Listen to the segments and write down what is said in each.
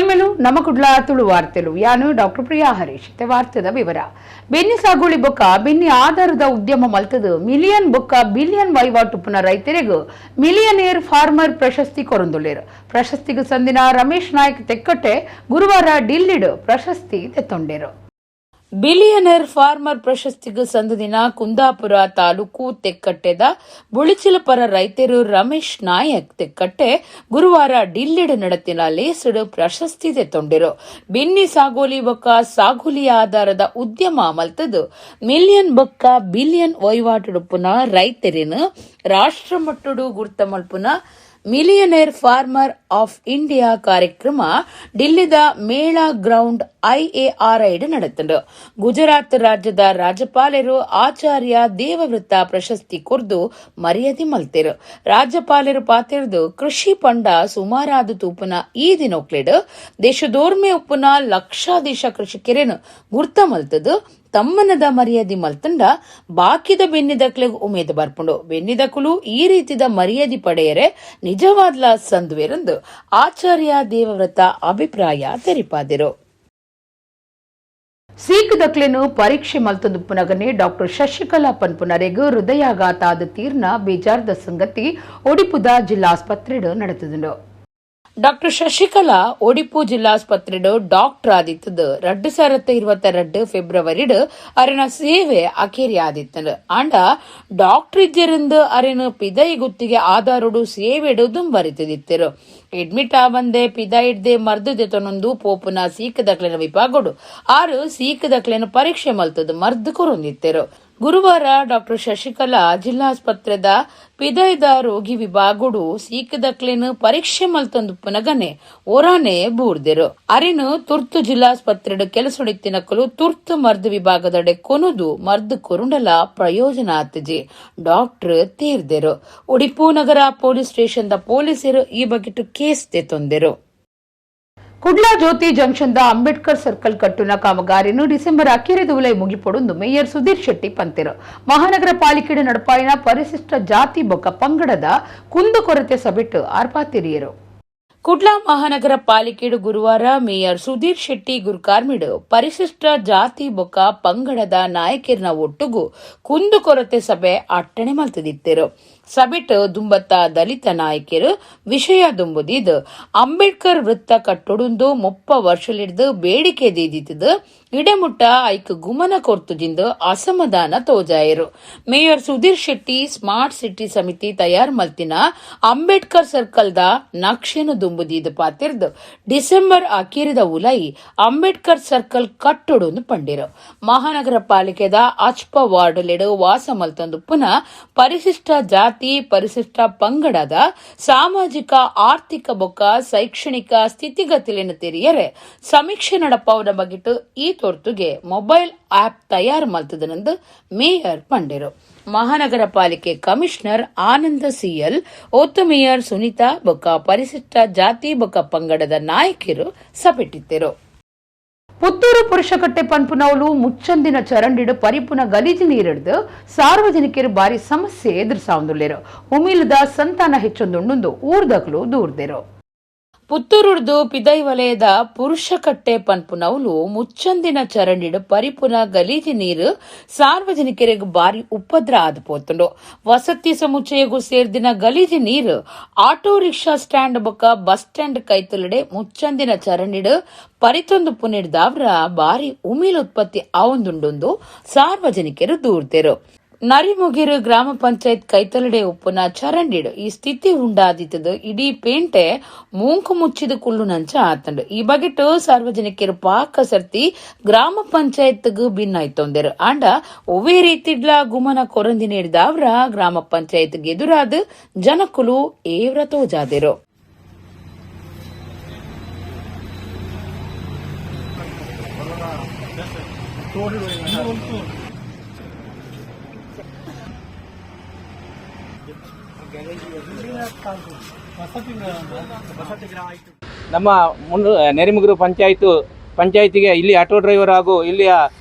ಸೊಲ್ಮೆಲು ನಮ್ಮ ಕುಡ್ಲ ತುಳು ವಾರ್ತೆಲು. ಯಾನು ಡಾಕ್ಟರ್ ಪ್ರಿಯಾ ಹರೀಶ್. ಇತ್ತೆ ವಾರ್ತೆದ ವಿವರ. ಬೆನ್ನಿ ಸಾಗುಳಿ ಬೊಕ್ಕ ಬೆನ್ನಿ ಆಧಾರದ ಉದ್ಯಮ ಮಲ್ತದು ಮಿಲಿಯನ್ ಬೊಕ್ಕ ಬಿಲಿಯನ್ ವಹಿವಾಟುಪ್ಪುನ ರೈತರಿಗೂ ಮಿಲಿಯನೇರ್ ಫಾರ್ಮರ್ ಪ್ರಶಸ್ತಿ ಕೊರೊಂದುಲ್ಲೆರ್. ಪ್ರಶಸ್ತಿಗೆ ಸಂದಿನ ರಮೇಶ್ ನಾಯ್ಕ್ ತೆಕ್ಕಟ್ಟೆ ಗುರುವಾರ ಡಿಲ್ಲಿಡ್ ಪ್ರಶಸ್ತಿ ತೆತ್ತೊಂಡೆರು. ಬಿಲಿಯನರ್ ಫಾರ್ಮರ್ ಪ್ರಶಸ್ತಿಗೆ ಸಂದದಿನ ಕುಂದಾಪುರ ತಾಲೂಕು ತೆಕ್ಕಟ್ಟೆದ ಬುಳಿಚಿಲಪರ ರೈತರು ರಮೇಶ್ ನಾಯಕ್ ತೆಕ್ಕಟ್ಟೆ ಗುರುವಾರ ಡಿಲ್ಲಿಡ್ ನಡತಿನ ಲೇಸುಡು ಪ್ರಶಸ್ತಿ ತೆತ್ತೊಂಡಿರು. ಬೆನ್ನಿ ಸಾಗೋಲಿ ಬೊಕ್ಕ ಸಾಗುಲಿ ಆಧಾರದ ಉದ್ಯಮ ಮಲ್ತದು ಮಿಲಿಯನ್ ಬೊಕ್ಕ ಬಿಲಿಯನ್ ವಹಿವಾಟುಡುಪ್ಪುನ ರೈತರಿನ ರಾಷ್ಟ್ರಮಟ್ಟಡು ಗುರ್ತ ಮಲ್ಪುನ millionaire farmer of India ಕಾರ್ಯಕ್ರಮ ಡಿಲ್ಲಿದ ಮೇಳಾ ಗ್ರೌಂಡ್ ಐಎಆರ್ಐಡ್ ನಡೆತಂಡು. ಗುಜರಾತ್ ರಾಜ್ಯದ ರಾಜ್ಯಪಾಲರು ಆಚಾರ್ಯ ದೇವವ್ರತ ಪ್ರಶಸ್ತಿ ಕೊರ್ದು ಮರ್ಯಾದೆ ಮಲ್ತೆರು. ರಾಜ್ಯಪಾಲರು ಪಾತೆರ್ದು, ಕೃಷಿ ಪಂಡ ಸುಮಾರಾದ ತೂಪುನ ಈ ದಿನೊಕ್ಲೆಡ್ ದೇಶದೋರ್ಮೆ ಉಪ್ಪುನ ಲಕ್ಷಾಧೀಶ ಕೃಷಿಕೆರೆನು ಗುರ್ತ ಮಲ್ತದು ತಮ್ಮನದ ಮರ್ಯಾದೆ ಮಲ್ತಂಡ ಬಾಕಿದ ಬೆನ್ನಿದಕ್ಲೆಗ್ ಉಮೇದ್ ಬರ್ಪುಂಡು. ಬೆನ್ನಿದಕುಲು ಈ ರೀತಿದ ಮರ್ಯಾದೆ ಪಡೆಯರೆ ನಿಜವಾದ್ಲ ಸಂದುವೆರೆಂದು ಆಚಾರ್ಯ ದೇವವ್ರತ ಅಭಿಪ್ರಾಯ ತೆರಿಪಾದಿರು. ಸೀಕದಕ್ಲೆನು ಪರೀಕ್ಷೆ ಮಲ್ತೊಂದುಪ್ಪುನಗನೆ ಡಾಕ್ಟರ್ ಶಶಿಕಲಾ ಪನ್ಪುನರೆಗ್ ಹೃದಯಾಘಾತ ಆದ ತೀರ್ನ ಬೇಜಾರ್ದ ಸಂಗತಿ ಒಡಿಪುದ ಜಿಲ್ಲಾಸ್ಪತ್ರೆಡ್ ನಡೆತದುಂಡು. Doctor Shashikala Odipu ಜಿಲ್ಲಾಸ್ಪತ್ರೆಡ್ doctor ಆದಿತ್ತದು. 2022 ಫೆಬ್ರವರಿಡ್ ಅರೆನ ಸೇವೆ ಅಕೇರಿ ಆದಿತ್ತಂಡು. ಆಂಡ ಡಾಕ್ಟರ್ ಇಜ್ಜೆರೆಂದು ಅರೆನ ಪಿದೈ ಗುತ್ತಿಗೆ ಆಧಾರಡು ಸೇವೆಡು ದುಂಬರಿತದಿತ್ತೆರು. ಅಡ್ಮಿಟ್ ಆವಂದೆ ಪಿದಾಯಿಡ್ದೆ ಮರ್ದು ದೆತೊನೊಂದು ಪೋಪುನ ಸೀಕದಕ್ಲೆನ ವಿಭಾಗಡು ಆರು ಸೀಕದಕ್ಲೆನ ಪರೀಕ್ಷೆ ಮಲ್ತದು ಮರ್ದು ಕೊರೊಂದಿತ್ತೆರು. ಗುರುವಾರ ಡಾಕ್ಟರ್ ಶಶಿಕಲಾ ಜಿಲ್ಲಾಸ್ಪತ್ರೆದ ಪಿದೈದ ರೋಗಿ ವಿಭಾಗಡು ಸೀಕದಕ್ಲೆನ್ ಪರೀಕ್ಷೆ ಮಲ್ತೊಂದು ಪುನಗನೆ ಒರಾನೆ ಬೂರ್ದೆರು. ಅರೆನು ತುರ್ತು ಜಿಲ್ಲಾಸ್ಪತ್ರೆಡ್ ಕೆಲಸೊಡಿತ್ತಿನಕಲು ತುರ್ತು ಮರ್ದು ವಿಭಾಗದಡೆ ಕೊನುದು ಮರ್ದು ಕೊರುಂಡಲ ಪ್ರಯೋಜನ ಆತಜಿ, ಡಾಕ್ಟರ್ ತೀರ್ದೆರು. ಒಡಿಪು ನಗರ ಪೊಲೀಸ್ ಸ್ಟೇಷನ್ the ಪೊಲೀಸರು ಈ ಬಗ್ಗೆ ಕೇಸ್ ತೆತ್ತೊಂದೆರು. Kudla Jyothi junction the Ambedkar circle ಕಟ್ಟುನ ಕಾಮಗಾರಿನು ಡಿಸೆಂಬರ್ ಅಖೀರಿದ ಮುಗಿಪೊಡುಂದು ಮೇಯರ್ ಸುಧೀರ್ ಶೆಟ್ಟಿ ಪಂತೆರು. ಮಹಾನಗರ ಪಾಲಿಕೆಡ್ ನಡಪಾಯಿನ ಪರಿಶಿಷ್ಟ ಜಾತಿ ಬೊಕ್ಕ ಪಂಗಡದ ಕುಂದುಕೊರತೆ ಸಭೆಟ್ ಆರ್ ಪಾತೆರಿಯೆರು. ಕುಡ್ಲಾ ಮಹಾನಗರ ಪಾಲಿಕೆಡು ಗುರುವಾರ ಮೇಯರ್ ಸುಧೀರ್ ಶೆಟ್ಟಿ ಗುರ್ಕಾರ್ಮಿಡು ಪರಿಶಿಷ್ಟ ಜಾತಿ ಬೊಕ್ಕ ಪಂಗಡದ ನಾಯಕರ್ನ ಒಟ್ಟುಗು ಕುಂದುಕೊರತೆ ಸಭೆ ಅಟ್ಟಣೆ ಮಲ್ತದಿತ್ತೆರು. ಸಭೆಟ್ ದುಂಬತ್ತ ದಲಿತ ನಾಯಕರು ವಿಷಯ ದುಂಬುದಿದ್, ಅಂಬೇಡ್ಕರ್ ವೃತ್ತ ಕಟ್ಟೊಡುಂದು 30 ವರ್ಷಲಿಡ್ದು ಬೇಡಿಕೆ ದೀದಿತ್ತದು, ಇಡೆಮುಟ್ಟ ಐಕ್ ಗುಮನ ಕೊರ್ತುಜಿಂದು ಅಸಮಾಧಾನ ತೋಜಾಯರು. Mayor Sudhir Shetty smart city ಸಮಿತಿ ತಯಾರ್ ಮಲ್ತಿನ ಅಂಬೇಡ್ಕರ್ ಸರ್ಕಲ್ the ನಕ್ಷೆನು ದುಂಬುದೀದ್ ಪಾತೆರ್ದು, ಡಿಸೆಂಬರ್ ಅಕೀರಿದ ಉಲೈ ಅಂಬೇಡ್ಕರ್ ಸರ್ಕಲ್ ಕಟ್ಟೊಡುಂದು ಪಂಡಿರು. ಮಹಾನಗರ ಪಾಲಿಕೆದ ಅಚ್ಪ ವಾರ್ಡ್ಲೆಡು ವಾಸ ಮಲ್ತೊಂದು ಪುನಃ ಪರಿಶಿಷ್ಟ ಜಾತಿ, ಪರಿಶಿಷ್ಟ ಪಂಗಡದ ಸಾಮಾಜಿಕ, ಆರ್ಥಿಕ ಬೊಕ್ಕ ಶೈಕ್ಷಣಿಕ ಸ್ಥಿತಿಗತಿಲೆನ್ ತೆರಿಯರೆ ಸಮೀಕ್ಷೆ ನಡಪಾವುನ ಬಗೆಟ್ ಈ ತೊರ್ತುಗೆ ಮೊಬೈಲ್ ಆಪ್ ತಯಾರು ಮಲ್ತದನೆಂದು ಮೇಯರ್ ಪಂಡೆರು. ಮಹಾನಗರ ಪಾಲಿಕೆ ಕಮಿಷನರ್ ಆನಂದ ಸಿಎಲ್, ಒತ್ತು ಮೇಯರ್ ಸುನೀತಾ ಬೊಕ್ಕ ಪರಿಶಿಷ್ಟ ಜಾತಿ ಬೊಕ್ಕ ಪಂಗಡದ ನಾಯಕರು ಸಭೆಟಿತ್ತೆರು. ಪುತ್ತೂರು ಪುರುಷಕಟ್ಟೆ ಪನ್ಪುನವ್ಲು ಮುಚ್ಚಂದಿನ ಚರಂಡಿಡು ಪರಿಪುನ ಗಲೀಜು ನೀರಿಡ್ದು ಸಾರ್ವಜನಿಕರು ಬಾರಿ ಸಮಸ್ಯೆ ಎದುರಿಸಾವಂದುಲ್ಲೆರು. ಉಮಿಲ್ದ ಸಂತಾನ ಹೆಚ್ಚೊಂದುಂಡುಂದು ಊರ್ದಕ್ಲು ದೂರ್ದೆರು. ಪುತ್ತೂರುಡ್ದು ಪಿದೈ ವಲಯದ ಪುರುಷಕಟ್ಟೆ ಪನ್ಪುನವ್ಲು ಮುಚ್ಚಂದಿನ ಚರಂಡಿಡು ಪರಿಪುನ ಗಲೀಜು ನೀರು ಸಾರ್ವಜನಿಕರಿಗೆ ಬಾರಿ ಉಪದ್ರ ಆದ್ ಪೋತುಂಡು. ವಸತಿ ಸಮುಚ್ಚಯಗೂ ಸೇರ್ದಿನ ಗಲೀಜು ನೀರು auto rickshaw stand ಬೊಕ್ಕ ಬಸ್ ಸ್ಟ್ಯಾಂಡ್ ಕೈತಲಡೆ ಮುಚ್ಚಂದಿನ ಚರಂಡಿಡು ಪರಿತೊಂದು ಪುನಿಡ್ದಾವ್ರ ಬಾರಿ ಉಮಿಲ್ ಉತ್ಪತ್ತಿ ಆವೊಂದುಂಡುಂದು ಸಾರ್ವಜನಿಕರು ದೂರ್ದೆರು. ನರಿಮುಗಿರು ಗ್ರಾಮ ಪಂಚಾಯತ್ ಕೈತಲಡೆ ಉಪ್ಪುನ ಚರಂಡಿಡು ಈ ಸ್ಥಿತಿ ಉಂಡಾದಿತ್ತದು. ಇಡೀ ಪೇಂಟೆ ಮೂಂಕು ಮುಚ್ಚಿದ ಕುಲ್ಲು ನಂಚ ಆತಂಡು. ಈ ಬಗೆಟ್ ಸಾರ್ವಜನಿಕರು ಪಾಕ ಸರ್ತಿ ಗ್ರಾಮ ಪಂಚಾಯತ್ಗ್ ಭಿನ್ನಾಯ್ತೊಂದೆರು. ಆಂಡ ಒವ್ವೇ ರೀತಿಡ್ಲ ಗುಮನ ಕೊರಂದಿ ನೀಡಿದವ್ರ ಗ್ರಾಮ ಪಂಚಾಯತ್ಗೆ ಎದುರಾದ ಜನಕುಲು ಏವ್ರ ತೋಜಾದೆರು. ನಮ್ಮ ನೆರಿಮುಗುರು ಪಂಚಾಯಿತಿಗೆ ಇಲ್ಲಿ ಆಟೋ ಡ್ರೈವರ್ ಹಾಗೂ ಇಲ್ಲಿಯ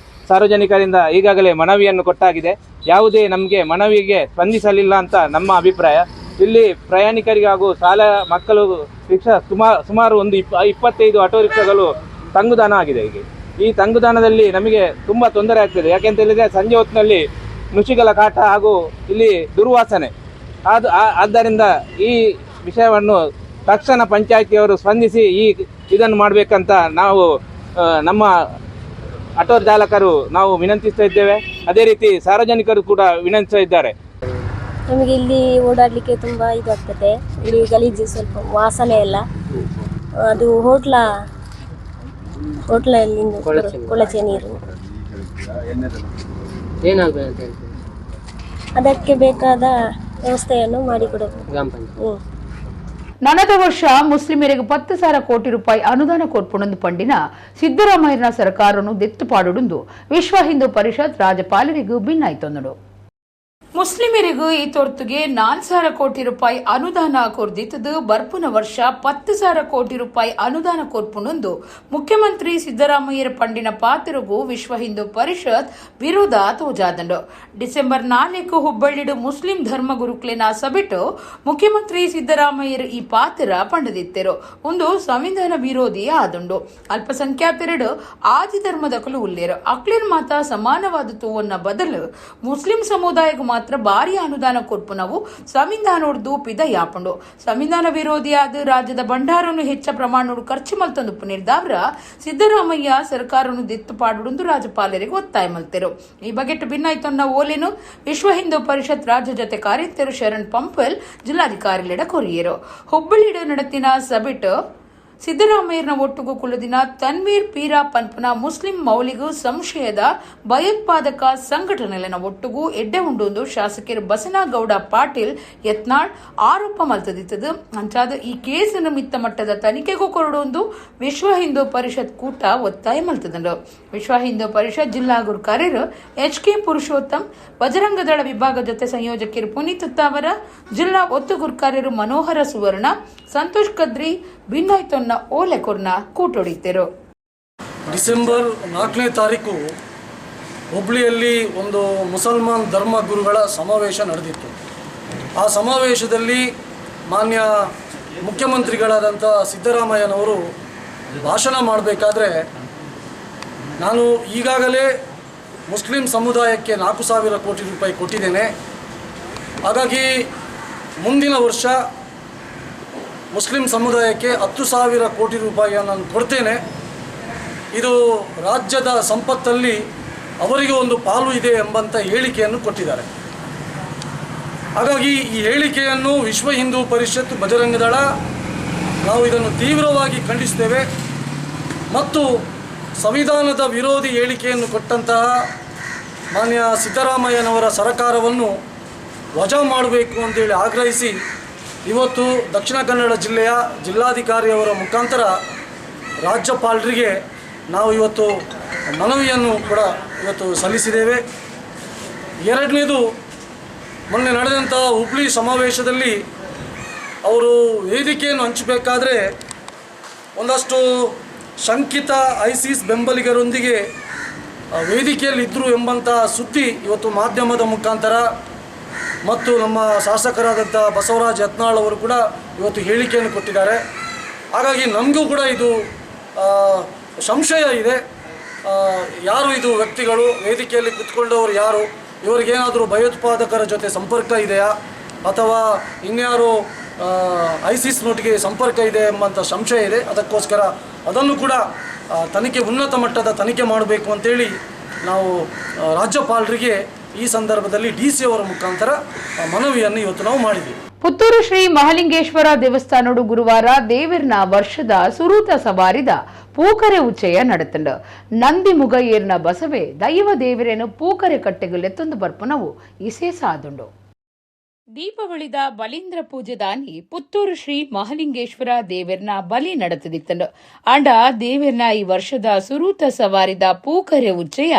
ಸಾರ್ವಜನಿಕರಿಂದ ಈಗಾಗಲೇ ಮನವಿಯನ್ನು ಕೊಟ್ಟಾಗಿದೆ. ಯಾವುದೇ ನಮಗೆ ಮನವಿಗೆ ಸ್ಪಂದಿಸಲಿಲ್ಲ ಅಂತ ನಮ್ಮ ಅಭಿಪ್ರಾಯ. ಇಲ್ಲಿ ಪ್ರಯಾಣಿಕರಿಗೆ ಹಾಗೂ ಶಾಲಾ ಮಕ್ಕಳು ರಿಕ್ಷಾ ಸುಮಾರು ಒಂದು 25 ಆಟೋ ರಿಕ್ಷಾಗಳು ತಂಗುದಾಣ ಆಗಿದೆ. ಈಗ ಈ ತಂಗುದಾಣದಲ್ಲಿ ನಮಗೆ ತುಂಬ ತೊಂದರೆ ಆಗ್ತದೆ. ಯಾಕೆಂತ ಹೇಳಿದರೆ ಸಂಜೆ ಹೊತ್ತಿನಲ್ಲಿ ನುಸಿಗಳ ಕಾಟ ಹಾಗೂ ಇಲ್ಲಿ ದುರ್ವಾಸನೆ. ಆದ್ದರಿಂದ ಈ ವಿಷಯವನ್ನು ತಕ್ಷಣ ಪಂಚಾಯಿತಿಯವರು ಸ್ಪಂದಿಸಿ ಇದನ್ನು ಮಾಡಬೇಕಂತ ನಾವು ನಮ್ಮ ಆಟೋ ಚಾಲಕರು ನಾವು ವಿನಂತಿಸ್ತಾ ಇದ್ದೇವೆ. ಅದೇ ರೀತಿ ಸಾರ್ವಜನಿಕರು ಕೂಡ ವಿನಂತಿಸ್ತಾ ಇದ್ದಾರೆ. ನಮಗೆ ಇಲ್ಲಿ ಓಡಾಡಲಿಕ್ಕೆ ತುಂಬ ಇದಾಗ್ತದೆ. ಇಲ್ಲಿ ಗಲೀಜು, ಸ್ವಲ್ಪ ವಾಸನೆ ಎಲ್ಲ. ಅದು ಹೋಟ್ಲಲ್ಲಿ ಕೊಳಚೆ ನೀರು. ಏನಾಗಬೇಕು ಅಂತ ಹೇಳ್ತೀವಿ? ಅದಕ್ಕೆ ಬೇಕಾದ ವ್ಯವಸ್ಥೆಯನ್ನು ಮಾಡಿಕೊಡಬೇಕು. ಗ್ರಾಮ ಪಂಚಾಯತ್. ನನದ ವರ್ಷ ಮುಸ್ಲಿಮರಿಗೆ 10,000 ಕೋಟಿ ರೂಪಾಯಿ ಅನುದಾನ ಕೊರ್ಪುಣಂದು ಪಂಡಿನ ಸಿದ್ದರಾಮಯ್ಯನ ಸರ್ಕಾರನು ದೆತ್ತು ಪಾಡುಡುಂದು ವಿಶ್ವ ಹಿಂದೂ ಪರಿಷತ್ ರಾಜ್ಯಪಾಲರಿಗೂ ಭಿನ್ನಾಯ್ತೊಂದಡು. ಮುಸ್ಲಿಮರಿಗೂ ಈ ತೊರ್ತುಗೆ 4,000 ಕೋಟಿ ರೂಪಾಯಿ ಅನುದಾನ ಕೊರ್ದಿತ್ತದು, ಬರ್ಪುನ ವರ್ಷ 10,000 ಕೋಟಿ ರೂಪಾಯಿ ಅನುದಾನ ಕೊರ್ಪುನೊಂದು ಮುಖ್ಯಮಂತ್ರಿ ಸಿದ್ದರಾಮಯ್ಯರ ಪಂಡಿನ ಪಾತ್ರಗೂ ವಿಶ್ವ ಹಿಂದೂ ಪರಿಷತ್ ವಿರೋಧ ತೋಜಾದಂಡು. ಡಿಸೆಂಬರ್ 4 ಹುಬ್ಬಳ್ಳಿಡು ಮುಸ್ಲಿಂ ಧರ್ಮ ಗುರುಕ್ಲೆನ ಸಭೆಟು ಮುಖ್ಯಮಂತ್ರಿ ಸಿದ್ದರಾಮಯ್ಯರು ಈ ಪಾತ್ರ ಪಂಡದಿತ್ತೆರು ಒಂದು ಸಂವಿಧಾನ ವಿರೋಧಿ ಆದುಂಡು. ಅಲ್ಪಸಂಖ್ಯಾತರೆಡು ಆದಿ ಧರ್ಮದಕಲು ಉಲ್ಲೇರು ಅಕ್ಲಿನ್ ಮಾತ ಸಮಾನವಾದ ತೂವನ್ನ ಬದಲು ಮುಸ್ಲಿಂ ಸಮುದಾಯಕ್ಕೆ ಮಾತ್ರ ಭಾರಿ ಅನುದಾನ ಕೊರ್ಪುನವು ಸಂವಿಧಾನೋಡ್ದು ಪಿದ ಯಾಪುಂಡು. ಸಂವಿಧಾನ ವಿರೋಧಿಯಾದ ರಾಜ್ಯದ ಭಂಡಾರನ್ನು ಹೆಚ್ಚ ಪ್ರಮಾಣ ಖರ್ಚು ಮಲ್ತೊಂದು ನಿರ್ದಾವ್ರ ಸಿದ್ದರಾಮಯ್ಯ ಸರ್ಕಾರವನ್ನು ದಿತ್ತು ಪಾಡುಂದು ರಾಜ್ಯಪಾಲರಿಗೆ ಒತ್ತಾಯ ಮಲ್ತೆರು. ಈ ಬಗೆಟ್ ಭಿನ್ನಾಯ್ತೊನ್ನ ಓಲೇನು ವಿಶ್ವ ಹಿಂದೂ ಪರಿಷತ್ ರಾಜ್ಯ ಜೊತೆ ಕಾರ್ಯಕರ್ತರು ಶರಣ್ ಪಂಪಲ್ ಜಿಲ್ಲಾಧಿಕಾರಿಲಿಡ ಕೊರಿಯರು. ಹುಬ್ಬಳ್ಳಿಡ ನಡತಿನ ಸಭೆಟ್ ಸಿದ್ದರಾಮಯ್ಯನ ಒಟ್ಟುಗು ಕುಲದಿನ ತನ್ವೀರ್ ಪೀರಾ ಪನ್ಪನ ಮುಸ್ಲಿಂ ಮೌಲಿಗೂ ಸಂಶಯದ ಭಯೋತ್ಪಾದಕ ಸಂಘಟನೆಲೆನ ಒಟ್ಟುಗು ಎಡ್ಡೆ ಉಂಡೊಂದು ಶಾಸಕರು ಬಸನಗೌಡ ಪಾಟೀಲ್ ಯತ್ನಾಳ್ ಆರೋಪ ಮಲ್ತದಿತ್ತದು. ಅಂಚಾದ ಈ ಕೇಸನ್ನು ಮಿತ್ತ ಮಟ್ಟದ ತನಿಖೆಗೂ ಕೊರಡೊಂದು ವಿಶ್ವ ಹಿಂದೂ ಪರಿಷತ್ ಕೂಟ ಒತ್ತಾಯ ಮಲ್ತದಂಡು. ವಿಶ್ವ ಹಿಂದೂ ಪರಿಷತ್ ಜಿಲ್ಲಾ ಗುರುಕಾರ್ಯರು ಎಚ್ ಕೆ ಪುರುಷೋತ್ತಮ್, ಬಜರಂಗದಳ ವಿಭಾಗ ಜೊತೆ ಸಂಯೋಜಕರು ಪುನೀತ್ ತಾವರ, ಜಿಲ್ಲಾ ಒತ್ತು ಗುರುಕಾರ್ಯರು ಮನೋಹರ ಸುವರ್ಣ, ಸಂತೋಷ್ ಕದ್ರಿ ಭಿನ್ನಾಯ್ತೊನ್ನ ಓಲೆ ಕೊರ್ನ ಕೂಟೊಡಿತೆರು. ಡಿಸೆಂಬರ್ 4ನೇ ತಾರೀಕು ಹುಬ್ಳಿಯಲ್ಲಿ ಒಂದು ಮುಸಲ್ಮಾನ್ ಧರ್ಮ ಗುರುಗಳ ಸಮಾವೇಶ ನಡೆದಿತ್ತು. ಆ ಸಮಾವೇಶದಲ್ಲಿ ಮಾನ್ಯ ಮುಖ್ಯಮಂತ್ರಿಗಳಾದಂಥ ಸಿದ್ದರಾಮಯ್ಯನವರು ಭಾಷಣ ಮಾಡಬೇಕಾದ್ರೆ, ನಾನು ಈಗಾಗಲೇ ಮುಸ್ಲಿಂ ಸಮುದಾಯಕ್ಕೆ 4,000 ಕೋಟಿ ರೂಪಾಯಿ ಕೊಟ್ಟಿದ್ದೇನೆ, ಹಾಗಾಗಿ ಮುಂದಿನ ವರ್ಷ ಮುಸ್ಲಿಂ ಸಮುದಾಯಕ್ಕೆ 10,000 ಕೋಟಿ ರೂಪಾಯಿಯನ್ನು ನಾನು ಕೊಡ್ತೇನೆ, ಇದು ರಾಜ್ಯದ ಸಂಪತ್ತಲ್ಲಿ ಅವರಿಗೆ ಒಂದು ಪಾಲು ಇದೆ ಎಂಬಂಥ ಹೇಳಿಕೆಯನ್ನು ಕೊಟ್ಟಿದ್ದಾರೆ. ಹಾಗಾಗಿ ಈ ಹೇಳಿಕೆಯನ್ನು ವಿಶ್ವ ಹಿಂದೂ ಪರಿಷತ್, ಬಜರಂಗದಳ ನಾವು ಇದನ್ನು ತೀವ್ರವಾಗಿ ಖಂಡಿಸ್ತೇವೆ ಮತ್ತು ಸಂವಿಧಾನದ ವಿರೋಧಿ ಹೇಳಿಕೆಯನ್ನು ಕೊಟ್ಟಂತಹ ಮಾನ್ಯ ಸಿದ್ದರಾಮಯ್ಯನವರ ಸರ್ಕಾರವನ್ನು ವಜಾ ಮಾಡಬೇಕು ಅಂತೇಳಿ ಆಗ್ರಹಿಸಿ ಇವತ್ತು ದಕ್ಷಿಣ ಕನ್ನಡ ಜಿಲ್ಲೆಯ ಜಿಲ್ಲಾಧಿಕಾರಿಯವರ ಮುಖಾಂತರ ರಾಜ್ಯಪಾಲರಿಗೆ ನಾವು ಇವತ್ತು ಮನವಿಯನ್ನು ಕೂಡ ಇವತ್ತು ಸಲ್ಲಿಸಿದ್ದೇವೆ. ಎರಡನೇದು, ಮೊನ್ನೆ ನಡೆದಂಥ ಹುಬ್ಳಿ ಸಮಾವೇಶದಲ್ಲಿ ಅವರು ವೇದಿಕೆಯನ್ನು ಹಂಚಬೇಕಾದ್ರೆ ಒಂದಷ್ಟು ಶಂಕಿತ ಐಸಿಸ್ ಬೆಂಬಲಿಗರೊಂದಿಗೆ ವೇದಿಕೆಯಲ್ಲಿ ಇದ್ದರು ಎಂಬಂಥ ಸುದ್ದಿ ಇವತ್ತು ಮಾಧ್ಯಮದ ಮುಖಾಂತರ ಮತ್ತು ನಮ್ಮ ಶಾಸಕರಾದಂಥ ಬಸವರಾಜ್ ಯತ್ನಾಳ್ ಅವರು ಕೂಡ ಇವತ್ತು ಹೇಳಿಕೆಯನ್ನು ಕೊಟ್ಟಿದ್ದಾರೆ. ಹಾಗಾಗಿ ನಮಗೂ ಕೂಡ ಇದು ಸಂಶಯ ಇದೆ. ಯಾರು ಇದು ವ್ಯಕ್ತಿಗಳು, ವೇದಿಕೆಯಲ್ಲಿ ಕುತ್ಕೊಂಡವರು ಯಾರು, ಇವರಿಗೇನಾದರೂ ಭಯೋತ್ಪಾದಕರ ಜೊತೆ ಸಂಪರ್ಕ ಇದೆಯಾ ಅಥವಾ ಇನ್ಯಾರು ಐಸಿಸ್ನೊಟ್ಟಿಗೆ ಸಂಪರ್ಕ ಇದೆ ಎಂಬಂಥ ಸಂಶಯ ಇದೆ. ಅದಕ್ಕೋಸ್ಕರ ಅದನ್ನು ಕೂಡ ತನಿಖೆ, ಉನ್ನತ ಮಟ್ಟದ ತನಿಖೆ ಮಾಡಬೇಕು ಅಂತೇಳಿ ನಾವು ರಾಜ್ಯಪಾಲರಿಗೆ ಈ ಸಂದರ್ಭದಲ್ಲಿ ಡಿ.ಸಿ ಅವರ ಮುಖಾಂತರ ಮನವಿಯನ್ನು ಇವತ್ತು ನಾವು ಮಾಡಿದ್ದೀವಿ. ಪುತ್ತೂರು ಶ್ರೀ ಮಹಾಲಿಂಗೇಶ್ವರ ದೇವಸ್ಥಾನಡು ಗುರುವಾರ ದೇವಿರ್ನ ವರ್ಷದ ಸುರೂತ ಸವಾರಿದ ಪೂಕರೆ ಉಚ್ಚಯ ನಡೆತಂಡು. ನಂದಿ ಮುಗಯೇರ್ನ ಬಸವೆ ದೈವ ದೇವಿರೇನು ಪೂಕರೆ ಕಟ್ಟೆಗುಲೆತ್ತೊಂದು ಬರ್ಪುನವು ಇಸೇಸ ಆದುಂಡು. ದೀಪಾವಳಿದ ಬಲೀಂದ್ರ ಪೂಜೆದಾನಿ ಪುತ್ತೂರು ಶ್ರೀ ಮಹಾಲಿಂಗೇಶ್ವರ ದೇವೆರ್ನ ಬಲಿ ನಡೆತದಿತ್ತಂಡು. ಆಂಡ ದೇವೆರ್ನ ಈ ವರ್ಷದ ಸುರೂತ ಸವಾರಿದ ಪೂಕರೆ ಉಚ್ಚಯ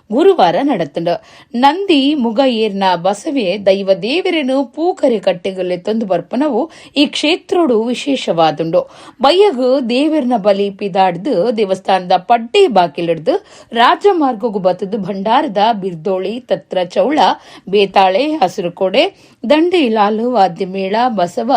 ಗುರುವಾರ ನಡೆತಂಡು. ನಂದಿ ಮುಗಯೇರ್ನ ಬಸವೆ ದೈವ ದೇವರೇನು ಪೂಕರೆ ಕಟ್ಟೆಗಲ್ಲೆ ತಂದು ಬರ್ಪನವು ಈ ಕ್ಷೇತ್ರೋಡು ವಿಶೇಷವಾದುಂಡು. ಬಯ್ಯಗು ದೇವೆರ್ನ ಬಲಿ ಪಿದಾಡ್ದು ದೇವಸ್ಥಾನದ ಪಡ್ಡೆ ಬಾಕಿಲಿಡ್ದು ರಾಜಮಾರ್ಗಗು ಬತ್ತದು ಭಂಡಾರದ ಬಿರ್ದೋಳಿ, ತತ್ರ ಚೌಳ, ಬೇತಾಳೆ, ಹಸಿರುಕೋಡೆ, ದಂಡೆ ಇಲಾಲು ವಾದ್ಯಮೇಳ ಬಸವ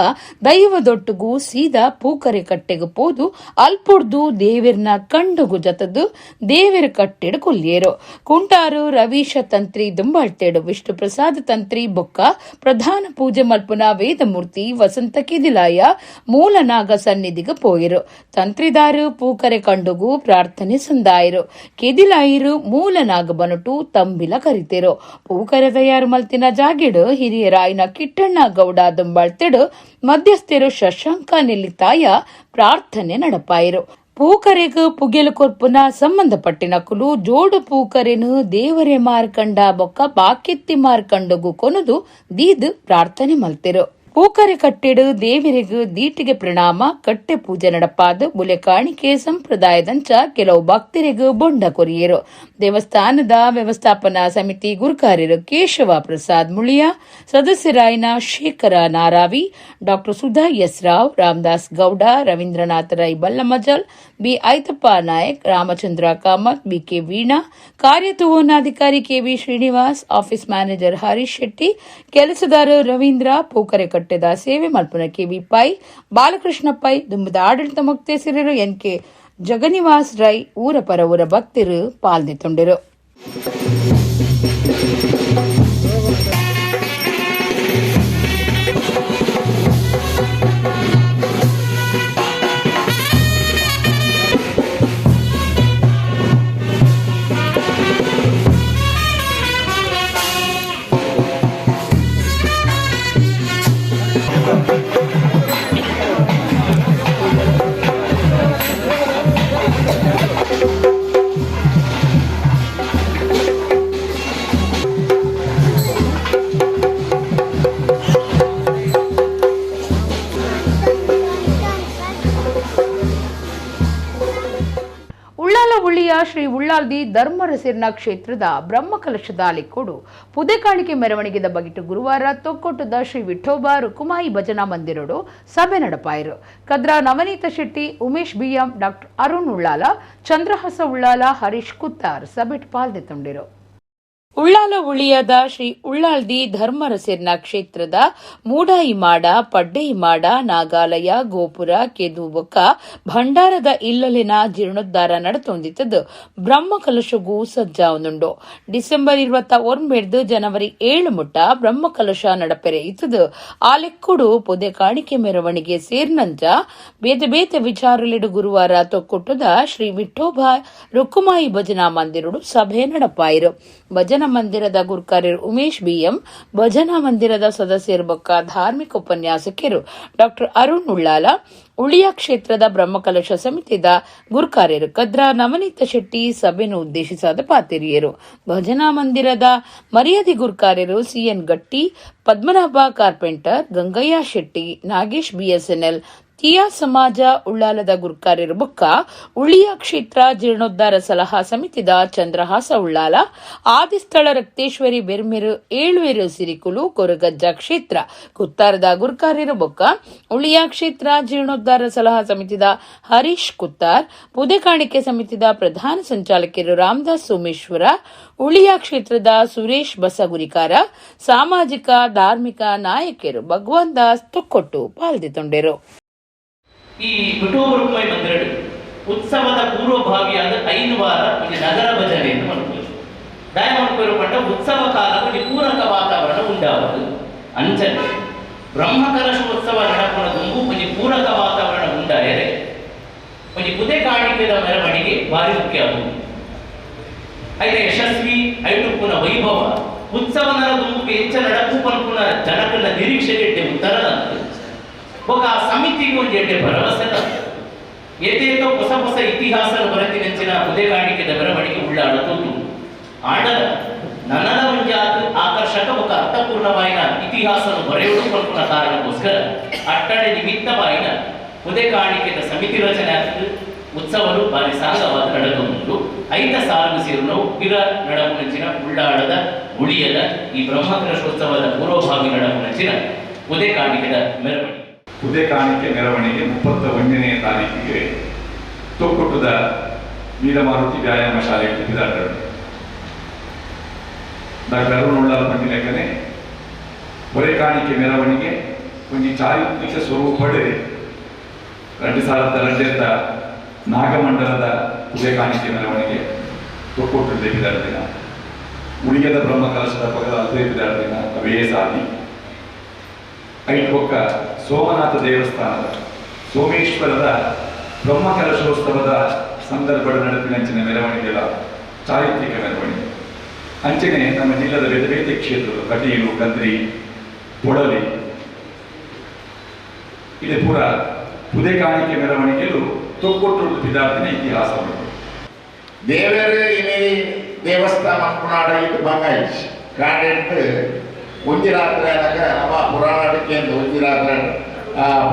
ದೈವದೊಟ್ಟುಗು ಸೀದಾ ಪೂಕರೆ ಕಟ್ಟೆಗು ಪೋದು ಅಲ್ಪುಡ್ದು ದೇವಿರ್ನ ಕಂಡುಗು ಜತದು ದೇವಿರ ಕಟ್ಟೆಡು ಕೊಲ್ಯೇರು. ಕುಂಟಾರು ರವೀಶ ತಂತ್ರಿ ದುಂಬಾಳ್ತೇಡು ವಿಷ್ಣು ಪ್ರಸಾದ ತಂತ್ರಿ ಬೊಕ್ಕ ಪ್ರಧಾನ ಪೂಜೆ ಮಲ್ಪುನ ವೇದಮೂರ್ತಿ ವಸಂತ ಕಿದಿಲಾಯ ಮೂಲನಾಗ ಸನ್ನಿಧಿಗೆ ಪೋಯಿರು. ತಂತ್ರಿದಾರು ಪೂಕರೆ ಕಂಡುಗು ಪ್ರಾರ್ಥನೆ ಸಂದಾಯರು. ಕೆದಿಲಾಯಿರು ಮೂಲನಾಗ ಬನುಟು ತಂಬಿಲ ಕರಿತೇರು. ಪೂಕರೆ ತಯಾರು ಮಲ್ತಿನ ಜಾಗಿಡು ಹಿರಿಯರಾಯಿನ ಕಿಟ್ಟಣ್ಣ ಗೌಡ ದುಂಬಾಳ್ತೆಡು ಮಧ್ಯಸ್ಥರು ಶಶಾಂಕ ನೆಲ್ಲಿತಾಯ ಪ್ರಾರ್ಥನೆ ನಡಪಾಯಿರು. ಪೂಕರೆಗ್ ಪುಗೆಲು ಕೊರ್ಪುನ ಸಂಬಂಧಪಟ್ಟಿನ ಕುಲು ಜೋಡು ಪೂಕರೆನು ದೇವರೆ ಮಾರ್ಕಂಡ ಬೊಕ್ಕ ಬಾಕಿತ್ತಿ ಮಾರ್ಕಂಡಗು ಕೊನದು ದೀದ್ ಪ್ರಾರ್ಥನೆ ಮಲ್ತಿರು. ಪೂಕರೆ ಕಟ್ಟೆಡು ದೇವರಿಗೂ ದೀಟಿಗೆ ಪ್ರಣಾಮ ಕಟ್ಟೆ ಪೂಜೆ ನಡಪಾದ ಬುಲೆ ಕಾಣಿಕೆ ಸಂಪ್ರದಾಯದಂಚ ಕೆಲವು ಭಕ್ತರಿಗೂ ಬೊಂಡ ಕೊರಿಯರು. ದೇವಸ್ಥಾನದ ವ್ಯವಸ್ಥಾಪನಾ ಸಮಿತಿ ಗುರುಕಾರ್ಯರು Keshava Prasad Muliya, ಸದಸ್ಯರಾಯನ Shekhara Naravi, doctor Sudha S Rao, Ramdas Gowda, Ravindranath Rai Ballamajal, B Aithappa Nayak, Ramachandra Kamath, BK Veena, ಕಾರ್ಯತುವನಾಧಿಕಾರಿ KV Srinivas, office manager Harish Shetty, ಕೆಲಸದಾರ Ravindra, ಪೂಕರೆ ಕಟ್ಟೆದ ಸೇವೆ ಮಲ್ಪುನ ಕೆವಿ ಪೈ, ಬಾಲಕೃಷ್ಣ ಪೈ, ದುಂಬದ ಆಡಳಿತ ಮೊಕ್ತೇಸರರು ಎನ್ ಕೆ ಜಗನಿವಾಸ್ ರೈ, ಊರ ಪರ ಊರ ಭಕ್ತರು ಪಾಲ್ದಿತ್ತುಂಡಿರು. ಶ್ರೀ ಉಳ್ಳಾಲ್ದಿ ಧರ್ಮರಸಿರ್ನ ಕ್ಷೇತ್ರದ ಬ್ರಹ್ಮಕಲಶದ ಅಲಿಕೋಡು ಪುದೆಕಾಣಿಕೆ ಮೆರವಣಿಗೆದ ಬಗಿಟ್ಟು ಗುರುವಾರ ತೊಕ್ಕೊಟ್ಟದ ಶ್ರೀ ವಿಠೋಬ ರುಕುಮಾಯಿ ಭಜನಾ ಮಂದಿರೋಡು ಸಭೆ ನಡಪಾಯರು. Kadra Navaneetha Shetty, Umesh BM, doctor Arun Ullal, Chandrahasa Ullal, Harish Kuttar ಸಭೆಟ್ ಪಾಲ್ದೆತ್ತೊಂಡಿರು. Ullal ಉಳಿಯದ Shri ಉಳ್ಳಾಲ್ದಿ ಧರ್ಮರಸಿರ್ನ ಕ್ಷೇತ್ರದ ಮೂಡಾಯಿಮಾಡ, ಪಡ್ಡೆಯಿಮಾಡ, ನಾಗಾಲಯ, ಗೋಪುರ, ಕೆದು ಬೊಕ್ಕ ಭಂಡಾರದ ಇಲ್ಲಲಿನ ಜೀರ್ಣೋದ್ಧಾರ ನಡತೊಂದಿತ್ತದು ಬ್ರಹ್ಮಕಲಶಗೂ ಸಜ್ಜಾವನುಂಡು. ಡಿಸೆಂಬರ್ 29 ಜನವರಿ 7 ಮುಟ್ಟ ಬ್ರಹ್ಮಕಲಶ ನಡಪೆರೆ ಇತ್ತದು. ಆಲೆಕ್ಕುಡು ಪೊದೆ ಕಾಣಿಕೆ ಮೆರವಣಿಗೆ ಸೇರ್ನಂಚ ಬೇತೆ ಬೇತೆ ವಿಚಾರಲಿಡು ಗುರುವಾರ ತೊಕ್ಕೊಟ್ಟದ ಶ್ರೀ ವಿಠೋಬ ರುಕ್ಕುಮಾಯಿ ಭಜನಾ ಮಂದಿರುಡು ಸಭೆ ನಡಪಾಯಿರು. ಭಜನಾ ಮಂದಿರದ ಗುರುಕಾರ್ಯರು ಉಮೇಶ್ ಬಿಎಂ, ಭಜನಾ ಮಂದಿರದ ಸದಸ್ಯರು ಬೊಕ್ಕ ಧಾರ್ಮಿಕ ಉಪನ್ಯಾಸಕರು ಡಾಕ್ಟರ್ ಅರುಣ್ ಉಳ್ಳಾಲ, ಉಳಿಯ ಕ್ಷೇತ್ರದ ಬ್ರಹ್ಮಕಲಶ ಸಮಿತಿದ ಗುರುಕಾರ್ಯರು ಕದ್ರಾ ನವನೀತ ಶೆಟ್ಟಿ ಸಭೆಯನ್ನು ಉದ್ದೇಶಿಸಾದ ಪಾತಿರಿಯರು. ಭಜನಾ ಮಂದಿರದ ಮರ್ಯಾದೆ ಗುರುಕಾರ್ಯರು CN Gatti, Padmanabha carpenter, Gangaiah Shetty, Nagesh BSNL, Thiya ಸಮಾಜ ಉಳ್ಳಾಲದ ಗುರುಕಾರ್ಯರು ಬೊಕ್ಕ ಉಳಿಯ ಕ್ಷೇತ್ರ ಜೀರ್ಣೋದ್ಧಾರ ಸಲಹಾ ಸಮಿತಿದ ಚಂದ್ರಹಾಸ ಉಳ್ಳಾಲ, ಆದಿಸ್ಥಳ ರಕ್ತೇಶ್ವರಿ ಬೆರ್ಮೆರು ಏಳುವೆರು ಸಿರಿಕುಲು ಕೊರಗಜ್ಜ ಕ್ಷೇತ್ರ ಕುತ್ತಾರದ ಗುರುಕಾರ್ಯರು ಬೊಕ್ಕ ಉಳಿಯ ಕ್ಷೇತ್ರ ಜೀರ್ಣೋದ್ಧಾರ ಸಲಹಾ ಸಮಿತಿದ ಹರೀಶ್ ಕುತ್ತಾರ್, ಪುದೆಕಾಣಿಕೆ ಸಮಿತಿದ ಪ್ರಧಾನ ಸಂಚಾಲಕರು ರಾಮದಾಸ್ ಸೋಮೇಶ್ವರ, ಉಳಿಯ ಕ್ಷೇತ್ರದ ಸುರೇಶ್ ಬಸಗುರಿಕಾರ, ಸಾಮಾಜಿಕ ಧಾರ್ಮಿಕ ನಾಯಕರು ಭಗವಾನ್ ದಾಸ್ ತೊಕ್ಕೊಟ್ಟು ಪಾಲ್ದಿತೊಂಡೆರು. ಈ ವಿಠೋಬ ರುಕ್ಮಾಯಿ ಮಂದಿರಡು ಉತ್ಸವದ ಪೂರ್ವಭಾವಿಯಾದ 5 ವಾರ ಒಂದು ನಗರ ಭಜನೆಯನ್ನು ಮಾಡ್ಬೋದು. ದಾಯ ಮಾಡ್ಕೋರು ಪಂಡ ಉತ್ಸವ ಕಾಲ ಒಂದು ಪೂರಕ ವಾತಾವರಣ ಉಂಡಾವದು. ಅಂಚನೆ ಬ್ರಹ್ಮಕಲಶೋತ್ಸವ ನಡಪುಣ ದುಂಬು ಒಂದು ಪೂರಕ ವಾತಾವರಣ ಉಂಡಾಯರೆ ಒಂದು ಪುದೆ ಕಾಣಿಕೆದ ಮೆರವಣಿಗೆ ಭಾರಿ ಮುಖ್ಯ ಆಗುವುದು. ಐದ ಯಶಸ್ವಿ ಐಟುಪ್ಪುನ ವೈಭವ ಉತ್ಸವ ನರ ದುಂಬುಗೆ ಹೆಚ್ಚ ನಡಪು ಪನ್ಪುನ ಜನಕನ ನಿರೀಕ್ಷೆಗೆ ಉತ್ತರ ఒక ಸಮಿತಿಗೆ ಒಂದು ಎಡ್ಡೆ ಭರವಸೆ ಏತೇತೋ ಹೊಸ ಹೊಸ ಇತಿಹಾಸ ಬರೆತಿನೆಂಚಿನ ಉದಯಕಾಣಿಕೆದ ಮೆರವಣಿಗೆ ಉಳ್ಳಾಡ ತೋತು ಆಂಡದ ನನನ ಒಂಜಾತ ಆಕರ್ಷಕ ఒక ಅರ್ಥಪೂರ್ಣವಾಯಿನ ಇತಿಹಾಸನು ಬರೆಯುವುದು ಪನ್ಪುನ ಕಾರಣಕ್ಕೋಸ್ಕರ ಅಟ್ಟಣೆ ನಿಮಿತ್ತವಾಯಿನ ಉದಯಕಾಣಿಕೆದ ಸಮಿತಿ ರಚನೆ ಆಗ್ತದೆ. ಉತ್ಸವರು ಬಾರಿ ಸಾಂಗವಾದ ನಡೆದುಂಟು. ಐತ ಸಾರ್ಗು ಸೇರುನವು ಪಿರ ನಡಪುನಂಚಿನ ಉಳ್ಳಾಡದ ಉಳಿಯದ ಈ ಬ್ರಹ್ಮಕಲಶೋತ್ಸವದ ಪೂರ್ವಭಾವಿ ನಡಪುನಂಚಿನ ಉದಯಕಾಣಿಕೆದ ಮೆರವಣಿಗೆ. ಉದಯ ಕಾಣಿಕೆ ಮೆರವಣಿಗೆ 31ನೇ ತಾರೀಕಿಗೆ ತೊಕ್ಕೊಟ್ಟದ ವೀರಮಾರುತಿ ವ್ಯಾಯಾಮ ಶಾಲೆಗೆ ಪಿದಾಟರು. ಡಾಕ್ಟರ್ ಅರುಣ್ ಉಳ್ಳಾಲ್ ಪಂಡಿಲೇಖನೆ ಹೊರೆಕಾಣಿಕೆ ಮೆರವಣಿಗೆ ಒಂಜಿ ಚಾರಿತ್ರಿಕ ಸ್ವರೂಪಡೆ 2002 ನಾಗಮಂಡಲದ ಹೊರೆಕಾಣಿಕೆ ಮೆರವಣಿಗೆ ತೊಕ್ಕೊಟ್ಟು ದೇವಿದಾರ ದಿನ ಉಳಿಯದ ಬ್ರಹ್ಮಕಲಶದ ಪಗದ ಅಲ್ದೇವಿದಾರ ದಿನ ಅವೇ ಸಾದಿ ಐಟ್ಬೊಕ್ಕ ಸೋಮನಾಥ ದೇವಸ್ಥಾನದ ಸೋಮೇಶ್ವರದ ಬ್ರಹ್ಮಕಲಶೋತ್ಸವದ ಸಂದರ್ಭದ ನಡುವಿನಂಚಿನ ಮೆರವಣಿಗೆಗಳ ಚಾರಿತ್ರಿಕ ಮೆರವಣಿಗೆ. ಅಂಚನೆ ನಮ್ಮ ಜಿಲ್ಲೆದ ಬೇತೆ ಬೇತೆ ಕ್ಷೇತ್ರದ ಕಟೀಲು, ಕದ್ರಿ, ಪೊಡಲಿ ಇದೆ ಪೂರ ಪುದೆ ಕಾಣಿಕೆ ಮೆರವಣಿಗೆಯು ತೊಕ್ಕೊಟ್ಟು ಪಿದಾರ್ತಿನ ಇತಿಹಾಸ. ದೇವರು ಇಲ್ಲಿ ದೇವಸ್ಥಾನ ಪುನಾಡ ಇದು ಬಂಗಾಯಿಶ್ ಕಾಡೆಂಟು ಒಂಜಿ ರಾತ್ರಿ ಆದಾಗ ನಮ್ಮ ಪುರಾಣಕ್ಕೆ ಒಂಜಿ ರಾತ್ರಿ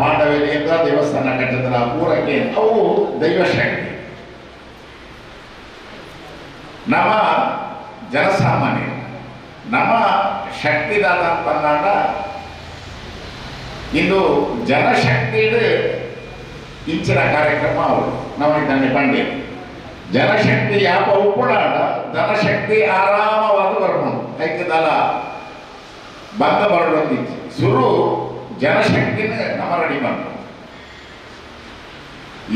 ಪಾಂಡವರಿಗೆ ದೇವಸ್ಥಾನ ಕಟ್ಟಿದ್ರ ಪೂರಕ್ಕೆ ಅವು ದೈವಶಕ್ತಿ. ನಮ್ಮ ಜನಸಾಮಾನ್ಯ ನಮ್ಮ ಶಕ್ತಿದಾತ ಅಂತಂದಾಗ ಇಂದು ಜನಶಕ್ತಿ ಇಂಚಿನ ಕಾರ್ಯಕ್ರಮ ಅವರು ನಮಗೆ ಪಂಡ್ಯ ಜನಶಕ್ತಿ ಯಾಪ ಉಪ್ಪುಣಾಟ ಧನಶಕ್ತಿ ಆರಾಮವಾದ ಬರ್ಕೊಂಡು ಐಕ್ಯದಲ್ಲ ಬಂದ ಬರಡೊಂದಿತ್ತು ಸುರು ಜನಶಕ್ತಿನ ನಮ್ಮ ರೆಡಿ ಮಾಡ್ಕೊಂಡು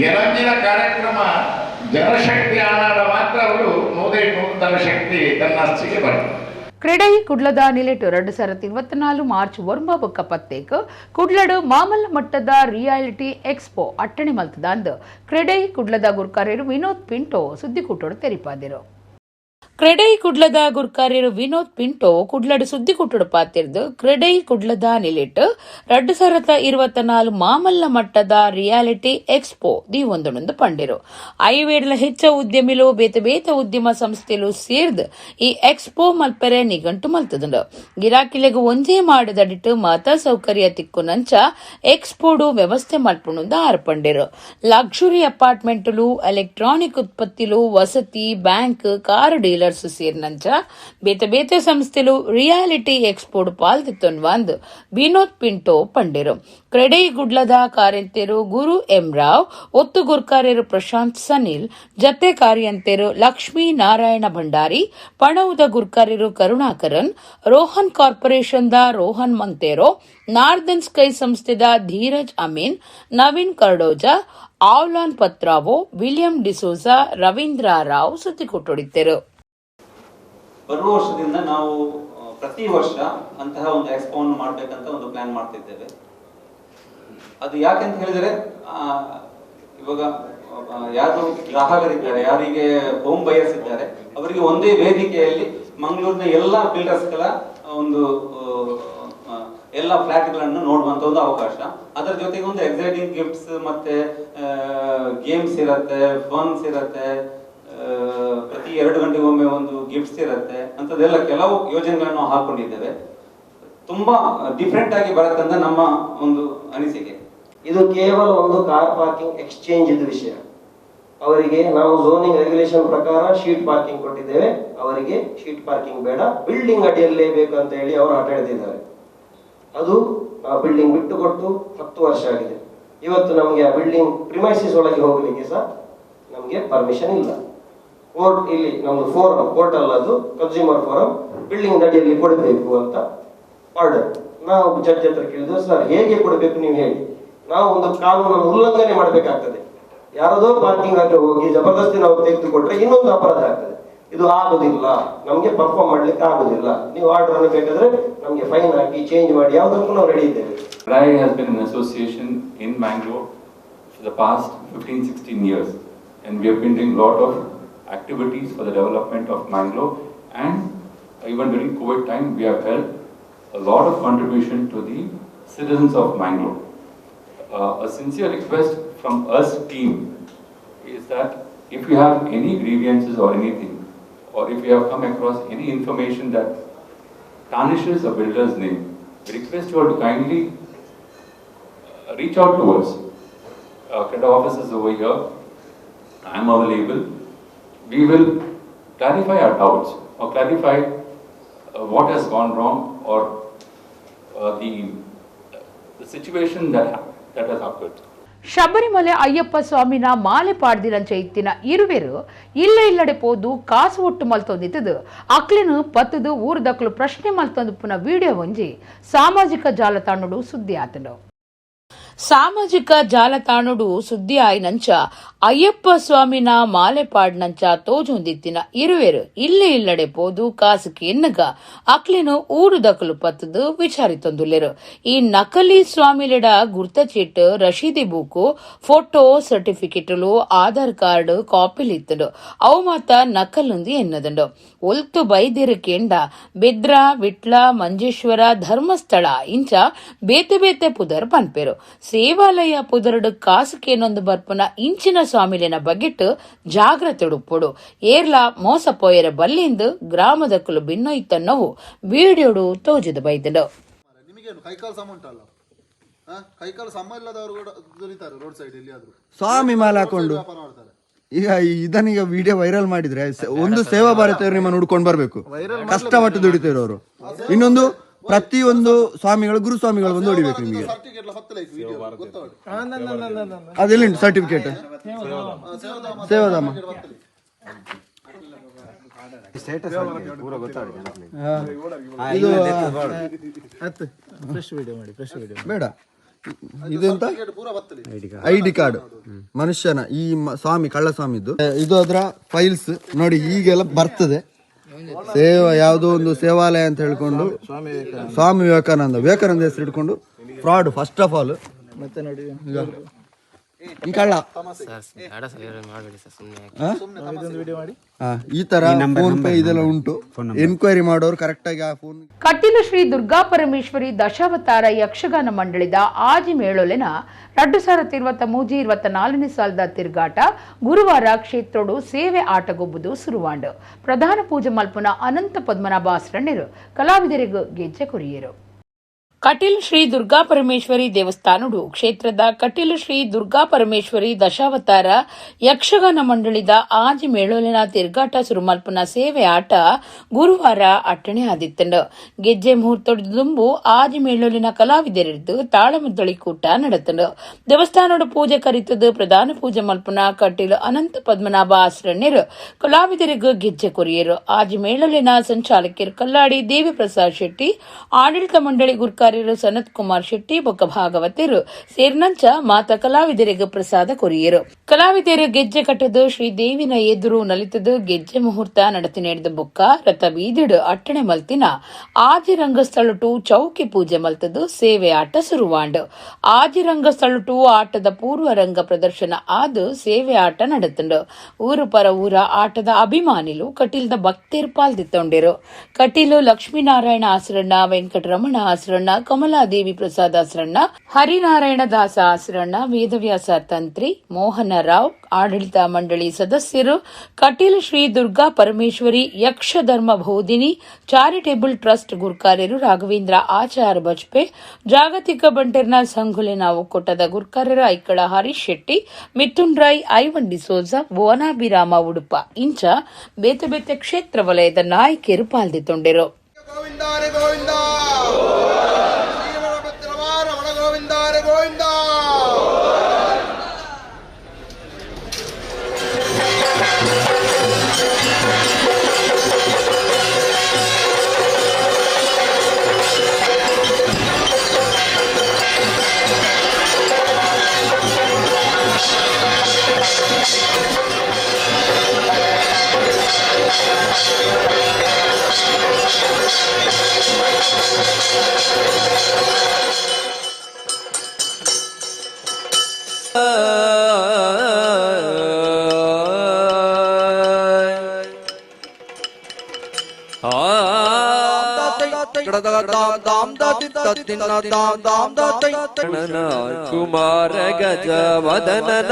ಎರಂಜಿನ ಕಾರ್ಯಕ್ರಮ ಜನಶಕ್ತಿ ಆನಾಡ ಮಾತ್ರ ಅವರು ನೂರೇ ನೂರು ಧನಶಕ್ತಿ ತನ್ನ ಅಷ್ಟಿಗೆ ಬರ್ತದೆ. ಕ್ರೀಡೆ ಕುಡ್ಲದ ನಿಲೆಟು 2024 ಮಾರ್ಚ್ 9 ಬೊಕ್ಕ ಪತ್ತೇಕ್ ಕುಡ್ಲಡು ಮಾಮಲ್ಲ ಮಟ್ಟದ ರಿಯಾಲಿಟಿ ಎಕ್ಸ್ಪೋ ಅಟ್ಟಣೆ ಮಲ್ತದಾಂದು ಕ್ರೀಡೆ ಕುಡ್ಲದ ಗುರ್ಕಾರ್ಯರು ವಿನೋದ್ ಪಿಂಟೋ ಸುದ್ದಿಕೂಟೋಡು ತೆರಿಪಾದಿರು. ಕ್ರೆಡೈ ಕುಡ್ಲದ ಗುರ್ಕಾರ್ಯರು ವಿನೋದ್ ಪಿಂಟೋ ಕುಡ್ಲಡು ಸುದ್ದಿಕೂಟೋಡು ಪಾತಿರ್ದು ಕ್ರೆಡೈ ಕುಡ್ಲದ ನಿಲೆಟ್ 2024 ಮಾಮಲ್ಲ ಮಟ್ಟದ ರಿಯಾಲಿಟಿ ಎಕ್ಸ್ಪೋ ದೀವೊಂದೊಂದು ಪಂಡಿರು. ಐವೇಡ್ಲ ಹೆಚ್ಚ ಉದ್ಯಮಿಲು ಬೇತೆ ಬೇತೆ ಉದ್ಯಮ ಸಂಸ್ಥೆಲು ಸೇರ್ದ್ ಈ ಎಕ್ಸ್ಪೋ ಮಲ್ಪೆರೆ ನಿಗಂಟು ಮಲ್ತದಂಡು. ಗಿರಾಕಿಲೆಗು ಒಂಜೇ ಮಾಡದಡಿಟ್ಟು ಮಾತಾ ಸೌಕರ್ಯ ತಿಕ್ಕು ನಂಚ ಎಕ್ಸ್ಪೋಡು ವ್ಯವಸ್ಥೆ ಮಲ್ಪುಣುಂದು ಆರ್ಪಂಡಿರು. ಲಕ್ಸುರಿ ಅಪಾರ್ಟ್ಮೆಂಟ್ಲು, ಎಲೆಕ್ಟ್ರಾನಿಕ್ ಉತ್ಪತ್ತಿಲು, ವಸತಿ, bank, car dealers ಸೇರ್ನಂಚ ಬೇತೆ ಬೇತೆ ಸಂಸ್ಥೆಲು ರಿಯಾಲಿಟಿ ಎಕ್ಸ್ಪೋಡ್ ಪಾಲ್ದಿತ್ತೊನ್ವಾಂದ್ ವಿನೋದ್ ಪಿಂಟೋ ಪಂಡಿರು. ಕ್ರೆಡೈ ಗುಡ್ಲದ ಕಾರ್ಯಂತೆರು ಗುರು ಎಂ ರಾವ್, ಒತ್ತು ಗುರ್ಕಾರ್ಯರು ಪ್ರಶಾಂತ್ ಸನಿಲ್, ಜತೆ ಕಾರ್ಯಂತೆರು ಲಕ್ಷ್ಮೀ ನಾರಾಯಣ ಭಂಡಾರಿ, ಪಣವುದ ಗುರ್ಕಾರ್ಯರು ಕರುಣಾಕರನ್, ರೋಹನ್ ಕಾರ್ಪೊರೇಷನ್ದ ರೋಹನ್ ಮಂತೇರೋ, ನಾರ್ದನ್ ಸ್ಕೈ ಸಂಸ್ಥೆದ ಧೀರಜ್ ಅಮೀನ್, ನವೀನ್ ಕರ್ಡೋಜಾ, ಆವ್ಲಾನ್ ಪತ್ರಾವೋ, ವಿಲಿಯಂ ಡಿಸೋಜಾ, ರವೀಂದ್ರ ರಾವ್ ಸುದ್ದಿಕೊಟ್ಟೊಡಿದ್ದರು. ಬರುವ ವರ್ಷದಿಂದ ನಾವು ಪ್ರತಿ ವರ್ಷ ಅಂತಹ ಒಂದು ಎಕ್ಸ್ಪೋವನ್ನು ಮಾಡಬೇಕಂತ ಒಂದು ಪ್ಲಾನ್ ಮಾಡ್ತಿದ್ದೇವೆ. ಅದು ಯಾಕೆಂತ ಹೇಳಿದರೆ, ಇವಾಗ ಯಾರು ಗ್ರಾಹಕರಿದ್ದಾರೆ, ಯಾರಿಗೆ ಹೋಮ್ ಬಯರ್ಸ್ ಇದ್ದಾರೆ, ಅವರಿಗೆ ಒಂದೇ ವೇದಿಕೆಯಲ್ಲಿ ಮಂಗಳೂರಿನ ಎಲ್ಲ ಬಿಲ್ಡರ್ಸ್ಗಳ ಒಂದು ಎಲ್ಲ ಫ್ಲಾಟ್ಗಳನ್ನು ನೋಡುವಂತ ಒಂದು ಅವಕಾಶ. ಅದರ ಜೊತೆಗೆ ಒಂದು ಎಕ್ಸೈಟಿಂಗ್ ಗಿಫ್ಟ್ಸ್ ಮತ್ತೆ ಗೇಮ್ಸ್ ಇರತ್ತೆ, ಫನ್ಸ್ ಇರತ್ತೆ, ಪ್ರತಿ 2 ಗಂಟೆಗೊಮ್ಮೆ ಒಂದು ಗಿಫ್ಟ್ಸ್ ಇರತ್ತೆ. ಅಂತದೆಲ್ಲ ಕೆಲವು ಯೋಜನೆಗಳನ್ನು ಹಾಕೊಂಡಿದ್ದೇವೆ. ತುಂಬಾ ಡಿಫ್ರೆಂಟ್ ಆಗಿ ಬರತ್ತಂತ ನಮ್ಮ ಒಂದು ಅನಿಸಿಕೆ. ಇದು ಕೇವಲ ಒಂದು car parking exchange ಇದು ವಿಷಯ. ಅವರಿಗೆ ನಾವು ಝೋನಿಂಗ್ ರೆಗ್ಯುಲೇಷನ್ ಪ್ರಕಾರ ಶೀಟ್ ಪಾರ್ಕಿಂಗ್ ಕೊಟ್ಟಿದ್ದೇವೆ. ಅವರಿಗೆ ಶೀಟ್ ಪಾರ್ಕಿಂಗ್ ಬೇಡ, ಬಿಲ್ಡಿಂಗ್ ಅಡಿಯಲ್ಲೇ ಬೇಕು ಅಂತ ಹೇಳಿ ಅವರು ಹಠ ಹಿಡಿದಿದ್ದಾರೆ. ಅದು ಆ ಬಿಲ್ಡಿಂಗ್ ಬಿಟ್ಟು ಕೊಟ್ಟು 10 ವರ್ಷ ಆಗಿದೆ. ಇವತ್ತು ನಮಗೆ ಆ ಬಿಲ್ಡಿಂಗ್ ಪ್ರಿಮೈಸಿಸ್ ಒಳಗೆ ಹೋಗಲಿಕ್ಕೆ ಸಹ ನಮಗೆ ಪರ್ಮಿಷನ್ ಇಲ್ಲ. ಕೋರ್ಟ್ ಇಲ್ಲಿ ನಮ್ದು ಫೋರಂ, ಕೋರ್ಟ್ ಅಲ್ಲ ಅದು, consumer forum, building ಅಡಿಯಲ್ಲಿ ಕೊಡಬೇಕು ಅಂತ ಆರ್ಡರ್. ನಾವು ಜಡ್ಜ್ ಹತ್ರ ಕೇಳಿದ್ವು, ಸರ್ ಹೇಗೆ ಕೊಡಬೇಕು ನೀವು ಹೇಳಿ, ನಾವು ಒಂದು ಕಾನೂನನ್ನು ಉಲ್ಲಂಘನೆ ಮಾಡಬೇಕಾಗ್ತದೆ. ಯಾರದೋ ಪಾರ್ಕಿಂಗ್ ಹತ್ರ ಹೋಗಿ ಜಬರ್ದಸ್ತಿ ನಾವು ತೆಗೆದುಕೊಟ್ರೆ ಇನ್ನೊಂದು ಅಪರಾಧ ಆಗ್ತದೆ. ಇದು ಆಗುದಿಲ್ಲ, ನಮ್ಗೆ ಪರ್ಫಾರ್ಮ್ ಮಾಡ್ಲಿಕ್ಕೆ ಆಗುದಿಲ್ಲ. ನೀವು ಆರ್ಡರ್ ಅನ್ನು ಬೇಕಾದ್ರೆ ನಮ್ಗೆ ಫೈನ್ ಹಾಕಿ ಚೇಂಜ್ ಮಾಡಿ ಯಾವುದಕ್ಕೂ ನಾವು ರೆಡಿ ಇದ್ದೇವೆ. CREDAI has been an association in Mangalore for the past 15-16 years, and we have been doing a lot of activities for the development of Mangalore, and even during COVID time we have held a lot of contribution to the citizens of Mangalore. A sincere request from us team is that if you have any grievances or anything, or if you have come across any information that tarnishes a builder's name, we request you all to kindly reach out to us. CREDAI office is over here. I am available. We will clarify our doubts or clarify what has gone wrong or the situation that has occurred. Sabarimala Ayyappa ಸ್ವಾಮಿನ ಮಾಲೆ ಪಾಡ್ದಿನಂಚ ಇತ್ತಿನ ಇರುವೆರು ಇಲ್ಲ ಇಲ್ಲಡೆ ಪೋದು ಕಾಸು ಒಟ್ಟು ಮಲ್ತೊಂದಿತ್ತದು ಅಕ್ಲಿನ ಪತ್ತದು ಊರುದಕ್ಲು ಪ್ರಶ್ನೆ ಮಲ್ತೊಂದು ಪುನ ವಿಡಿಯೋ ಒಂಜಿ ಸಾಮಾಜಿಕ ಜಾಲತಾಣಡು ಸುದ್ದಿ ಆತನು. ಸಾಮಾಜಿಕ ಜಾಲತಾಣಡು ಸುದ್ದಿ ಆಯ್ನಂಚ ಅಯ್ಯಪ್ಪ ಸ್ವಾಮಿನ ಮಾಲೆ ಪಾಡ್ನಂಚ ತೋಜೊಂದಿತ್ತಿನ ಇರುವೆರು ಇಲ್ಲೇ ಇಲ್ಲಡೆ ಪೋದು ಕಾಸುಕಿ ಎನ್ನಗ ಅಕ್ಲಿನ ಊರುದಕಲು ಪತ್ತದು ವಿಚಾರಿತೊಂದುಲ್ಲೆರು. ಈ ನಕಲಿ ಸ್ವಾಮಿಲೆಡ ಗುರ್ತಚೀಟ್, ರಶೀದಿ ಬೂಕು, ಫೋಟೋ ಸರ್ಟಿಫಿಕೇಟ್ಲು, ಆಧಾರ್ ಕಾರ್ಡ್ ಕಾಪಿಲಿತ್ತುಂಡು. ಅವು ಮಾತ ನಕಲುಂದು ಎನ್ನದುಂಡು. ಒಲ್ತು ಬೈದಿರು ಕೇಂಡ ಬೆದ್ರ, ವಿಟ್ಲ, ಮಂಜೇಶ್ವರ, ಧರ್ಮಸ್ಥಳ ಇಂಚ ಬೇತೆ ಬೇತೆ ಪುದರ್ ಪನ್ಪೆರು. ಸೇವಾಲಯ ಪುದರುಡು ಕಾಸುಕೇನೊಂದು ಬರ್ಪುನ ಇಂಚಿನ ಸ್ವಾಮಿಲಿನ ಬಗೆಟ್ ಜಾಗ್ರತೆ ಉಪ್ಪುಡು. ಏರ್ಲಾ ಮೋಸ ಪೋಯರ ಬಲ್ಲಿಂದು ಗ್ರಾಮದಕ್ಕಲು ಬಿನ್ನೊಯ್ತನ್ನವು ವಿಡಿಯೋಡು ತೋಜದ ಬೈದುಂಡು. ಸ್ವಾಮಿ ಮಾಲೆ ಹಾಕೊಂಡು ಈಗ ಇದನ್ನೀಗ ವಿಡಿಯೋ ವೈರಲ್ ಮಾಡಿದ್ರೆ ಒಂದು ಸೇವಾ ಭಾರತಿಯವರು ನಿಮ್ಮನ್ನು ಹುಡ್ಕೊಂಡು ಬರ್ಬೇಕು, ಕಷ್ಟಪಟ್ಟು ದುಡಿತಿರೋರು. ಇನ್ನೊಂದು ಪ್ರತಿಯೊಂದು ಸ್ವಾಮಿಗಳು ಗುರುಸ್ವಾಮಿಗಳು ಬಂದು ಹೊಡಿಬೇಕು ನಿಮಗೆ. ಅದೆಲ್ಲಿ ಸರ್ಟಿಫಿಕೇಟ್? ಸೇವಾಧಾಮ. ಇದು ಬೇಡ, ಇದೆಂತ ಐಡಿ ಕಾರ್ಡ್ ಮನುಷ್ಯನ ಈ ಸ್ವಾಮಿ ಕಳ್ಳ ಸ್ವಾಮಿದ್ದು ಇದು, ಅದರ ಫೈಲ್ಸ್ ನೋಡಿ ಈಗೆಲ್ಲ ಬರ್ತದೆ. ಸೇವಾ ಯಾವುದೋ ಒಂದು ಸೇವಾಲಯ ಅಂತ ಹೇಳ್ಕೊಂಡು ಸ್ವಾಮಿ ವಿವೇಕಾನಂದ ವಿವೇಕಾನಂದ ಹೆಸರು ಇಟ್ಕೊಂಡು ಫ್ರಾಡ್ ಫಸ್ಟ್ ಆಫ್ ಆಲ್. ಈ ಕಳ್ಳ ಈ ತರ ಫೋನ್ ಪೇ ಇದೆಲ್ಲ ಉಂಟು. ಎನ್ಕ್ವೈರಿ ಮಾಡೋರು ಕರೆಕ್ಟ್ ಆಗಿ ಆ ಫೋನ್. ಕಟೀಲು ಶ್ರೀ ದುರ್ಗಾ ಪರಮೇಶ್ವರಿ ದಶಾವತಾರ ಯಕ್ಷಗಾನ ಮಂಡಳಿದ ಆಜಿ ಮೇಳೊಲೆನ 2023-24 ಸಾಲದ ತಿರುಗಾಟ ಗುರುವಾರ ಕ್ಷೇತ್ರೋಡು ಸೇವೆ ಆಟಗೊಬ್ಬುದು ಸುರುವಾಂಡು. ಪ್ರಧಾನ ಪೂಜೆ ಮಲ್ಪುನ ಅನಂತ ಪದ್ಮನಾಭಾಸ್ರಣ್ಯರು ಕಲಾವಿದರಿಗೂ ಗೆಜ್ಜೆ ಕೊರಿಯರು. ಕಟೀಲು ಶ್ರೀ ದುರ್ಗಾ ಪರಮೇಶ್ವರಿ ದೇವಸ್ಥಾನಡು ಕ್ಷೇತ್ರದ ಕಟೀಲು ಶ್ರೀ ದುರ್ಗಾ ಪರಮೇಶ್ವರಿ ದಶಾವತಾರ ಯಕ್ಷಗಾನ ಮಂಡಳಿದ ಆಜಿ ಮೇಳೊಲಿನ ತಿರುಗಾಟ ಸುರುಮಲ್ಪನ ಸೇವೆ ಆಟ ಗುರುವಾರ ಅಟ್ಟಣೆ ಆದಿತ್ತಂಡು. ಗೆಜ್ಜೆ ಮುಹೂರ್ತದುಂಬು ಆಜಿ ಮೇಳೊಲಿನ ಕಲಾವಿದರಿದ್ದು ತಾಳಮದ್ದಳಿ ಕೂಟ ನಡೆತಂಡು. ದೇವಸ್ಥಾನಡು ಪೂಜೆ ಕರಿತದು ಪ್ರಧಾನ ಪೂಜೆ ಮಲ್ಪನ ಕಟೀಲು ಅನಂತ ಪದ್ಮನಾಭ ಆಶ್ರಣ್ಯರು ಕಲಾವಿದರಿಗೂ ಗೆಜ್ಜೆ ಕೊರಿಯರು. ಆಜಿ ಮೇಳೊಲಿನ ಸಂಚಾಲಕರು ಕಲ್ಲಾಡಿ ದೇವಿಪ್ರಸಾದ್ ಶೆಟ್ಟಿ, ಆಡಳಿತ ಮಂಡಳಿ ಗುರ್ಕಾರ್ಯರು ಸನತ್ ಕುಮಾರ್ ಶೆಟ್ಟಿ ಬೊಕ್ಕ ಭಾಗವತರು ಸೇರಿನಂಚ ಮಾತ ಕಲಾವಿದರಿಗೆ ಪ್ರಸಾದ ಕೊರಿಯರು. ಕಲಾವಿದರು ಗೆಜ್ಜೆ ಕಟ್ಟದು ಶ್ರೀದೇವಿನ ಎದುರು ನಲಿತದು ಗೆಜ್ಜೆ ಮುಹೂರ್ತ ನಡತಿ ನಡೆದ ಬೊಕ್ಕ ರಥ ಬೀದಿಡು ಅಟ್ಟಣೆ ಮಲ್ತಿನ ಆಜಿ ರಂಗಸ್ಥಳಟು ಚೌಕಿ ಪೂಜೆ ಮಲ್ತದು ಸೇವೆ ಆಟ ಸುರುವಾಂಡು. ಆಜಿ ರಂಗಸ್ಥಳಟು ಆಟದ ಪೂರ್ವ ರಂಗ ಪ್ರದರ್ಶನ ಆದು ಸೇವೆ ಆಟ ನಡೆತಂಡು. ಊರು ಪರ ಊರ ಆಟದ ಅಭಿಮಾನಿಲು ಕಟೀಲ್ದ ಭಕ್ತೇರ್ ಪಾಲ್ದಿತ್ತೊಂಡಿರು. ಕಟೀಲು ಲಕ್ಷ್ಮೀನಾರಾಯಣ ಆಸರಣ್ಣ, ವೆಂಕಟರಮಣ ಆಸರಣ್ಣ, ಕಮಲಾದೇವಿ ಪ್ರಸಾದ್ ಆಸರಣ್ಣ, ಹರಿನಾರಾಯಣ ದಾಸ ಆಸರಣ್ಣ, ವೇದವ್ಯಾಸ ತಂತ್ರಿ, ಮೋಹನ ರಾವ್, ಆಡಳಿತ ಮಂಡಳಿ ಸದಸ್ಯರು, ಕಟೀಲು ಶ್ರೀ ದುರ್ಗಾ ಪರಮೇಶ್ವರಿ ಯಕ್ಷಧರ್ಮ ಬೋಧಿನಿ ಚಾರಿಟೇಬಲ್ ಟ್ರಸ್ಟ್ ಗುರ್ಕಾರ್ಯರು ರಾಘವೇಂದ್ರ ಆಚಾರ್ ಬಜ್ಪೆ, ಜಾಗತಿಕ ಬಂಟೆರ್ನ ಸಂಘುಲಿನ ಒಕ್ಕೂಟದ ಗುರ್ಕಾರ್ಯರು ಐಕಳ ಹರೀಶ್ ಶೆಟ್ಟಿ, ಮಿಥುನ್ ರೈ, ಐವನ್ ಡಿಸೋಜ, ಭುವನಾಭಿರಾಮ ಉಡುಪ ಇಂಚ ಬೇತೆ ಬೇತೆ ಕ್ಷೇತ್ರ ವಲಯದ ನಾಯಕಿಯರು ಪಾಲ್ದಿತ್ತೊಂಡಿರು. ಕುಮಾರ ಗಜ ವದನನ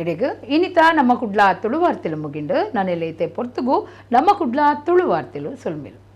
ಇಡೆಗ್ ಇನಿತ ನಮ್ಮ ಕುಡ್ಲ ತುಳುವಾರ್ತೆಲು ಮುಗಿಂಡು. ನನೆಲೈತೆ ಪೊರ್ತುಗು ನಮ್ಮ ಕುಡ್ಲ ತುಳುವಾರ್ತೆಲು ಸೊಲ್ಮೆಲು.